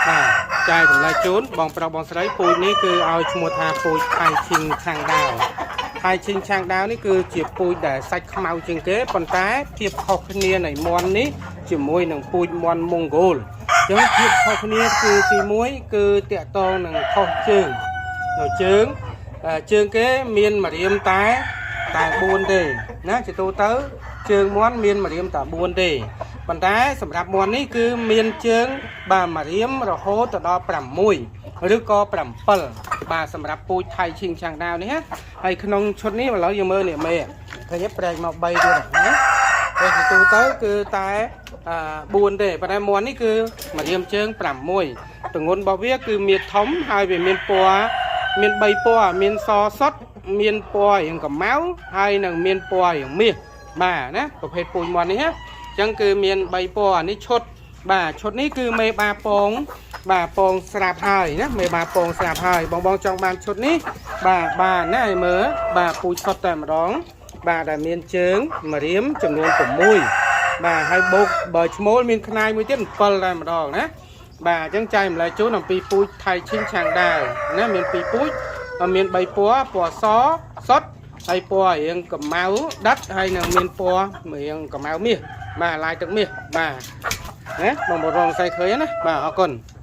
បាទចែករំលែកជូនបងប្រុសបងស្រីពូជនេះគឺឲ្យឈ្មោះថាពូជថៃឈិងឆាងដាវថៃឈិងឆាងដាវនេះគឺជាពូជដែលសាច់ខ្មៅជាងគេប៉ុន្តែភាពខុសគ្នានៃមាន់នេះជាមួយនឹងពូជមាន់ម៉ុងហ្គោលអញ្ចឹងភាពខុសគ្នាគឺទី1គឺតាក់ទងនឹងខុសជើងនៅជើងជើងគេមានម្រាមតែតែ4ទេណាជាទូទៅជើងមាន់មានម្រាមតែ4ទេប៉ុន្តែសម្រាប់មាន់នេះគឺមានជើងបាទម្រាមរហូតទៅដល់6ឬក៏7បាទសម្រាប់ពូជថៃឈិងឆាងដាវនេះណាហើយក្នុងឈុតនេះឥឡូវយើងមើលនេះមេឃើញទេប្រែកមក3ទៀតណាពេលជាទូទៅគឺតែ4ទេប៉ុន្តែមាន់នេះគឺម្រាមជើង6ទងន់របស់វាគឺមានធំហើយវាមានពណ៌មាន3ពណ៌មានសសុតមានពណ៌រាងកម្ៅហើយនិងមានពណ៌រាងមាសបាទណាប្រភេទពូជមាន់នេះណាអញ្ចឹងគឺមាន3ពណ៌អានេះឈុតបាទឈុតនេះគឺមេបាពងបាទពងស្រាប់ហើយណាមេបាពងស្រាប់ហើយបងបងចង់បានឈុតនេះបាទបាទណាឲ្យមើលបាទពូជសុតតែម្ដងបាទដែលមានជើងម្រាមចំនួន6បាទហើយបូកបើឈ្មោលមានខ្នាយមួយទៀត7តែម្ដងណាបាទអញ្ចឹងចែករំលែកជូនអំពីពូជថៃឈិងឆាងដាវណាមាន2ពូជមាន3ពណ៌ពណ៌សសុតហើយពណ៌រាងកម្ៅដិតហើយនឹងមានពណ៌រាងកម្ៅមាសបាទឡាយទឹកមាសបាទណាបងប្អូនរងសៃឃើញណាបាទអរគុណ។